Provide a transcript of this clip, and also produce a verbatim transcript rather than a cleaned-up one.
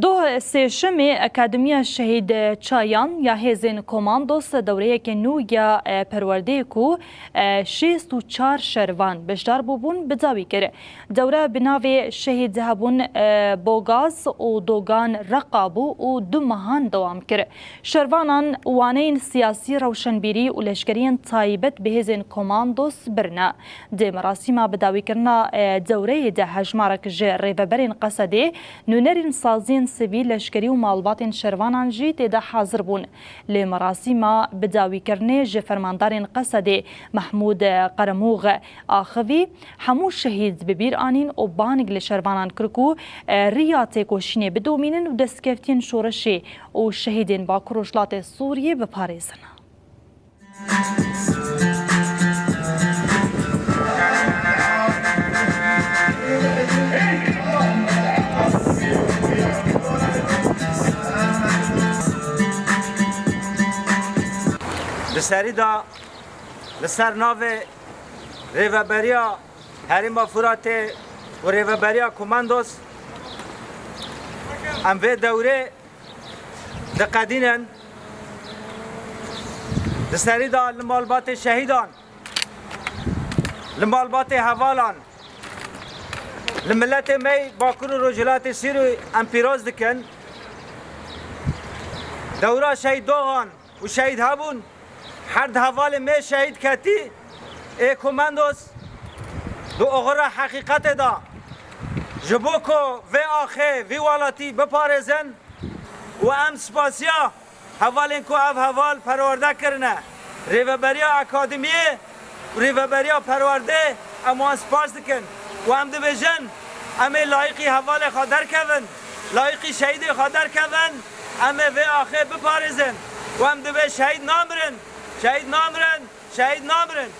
Doh sêşemê Akademiya Şehîd Çayan ya Hêzên Komandos dewreyeke nû ya, e, perwerdeyê ku, e, şêst û çar şervan beşdar bûbûn, bi dawî kir. Dewre bi navê Şehîd hebûn, e, Bogaz û Dogan Reqa bû û du mehan dewam kir. Şervanan waneyên siyasî, rewşenbîrî û leşkeriyên taybet bi hêzên komandos birine. Di merasîma bidawîkirina, e, dewreyê de hejmarek ji rêveberên Qesedê, nûnerên saziyên sivîl, leşkerî û malbatên şervanan jî tê de hazir bûn. Lê merasîma bidawîkirinê ji fermandarên Qesedê Mehmûd Qeremûx axivî, hemû şehîd bi bîr anîn û bang li şervanan kir ku, e, riya têkoşînê bidomînin û destkeftiyên şoreşê û şehîdên Bakur Rojhilatê Sûriyê biparêzin. Di serî de li ser navê Rêveberiya Herêma Furatê û Rêveberiya Komandos em vê dewrê diqedînin. Di serî de li malbatê şehîdan, li malbatê hevalan, li miletê me yê Bakur û Rojhilatê Sûriyê em pîroz dikin. Dewra şehîd Dogan û şehîd hebûn, her di hevalê me şehîd ketî, ê komandos di oxira heqîqetê de ji bo ku vê axê, vî welatî biparêzin û em spasiya hevalên ku ev heval perwerde kirine, Rêveberiya Akademiyê û Rêveberiya Perwerdê, em wan spas dikin û em dibêjin, em ê layîqî hevalê xwe derkevin, layîqî şehîdê xwe derkevin, em ê vê axê biparêzin û em dibê şehîd namirin, şehîd namirin, şehîd namirin.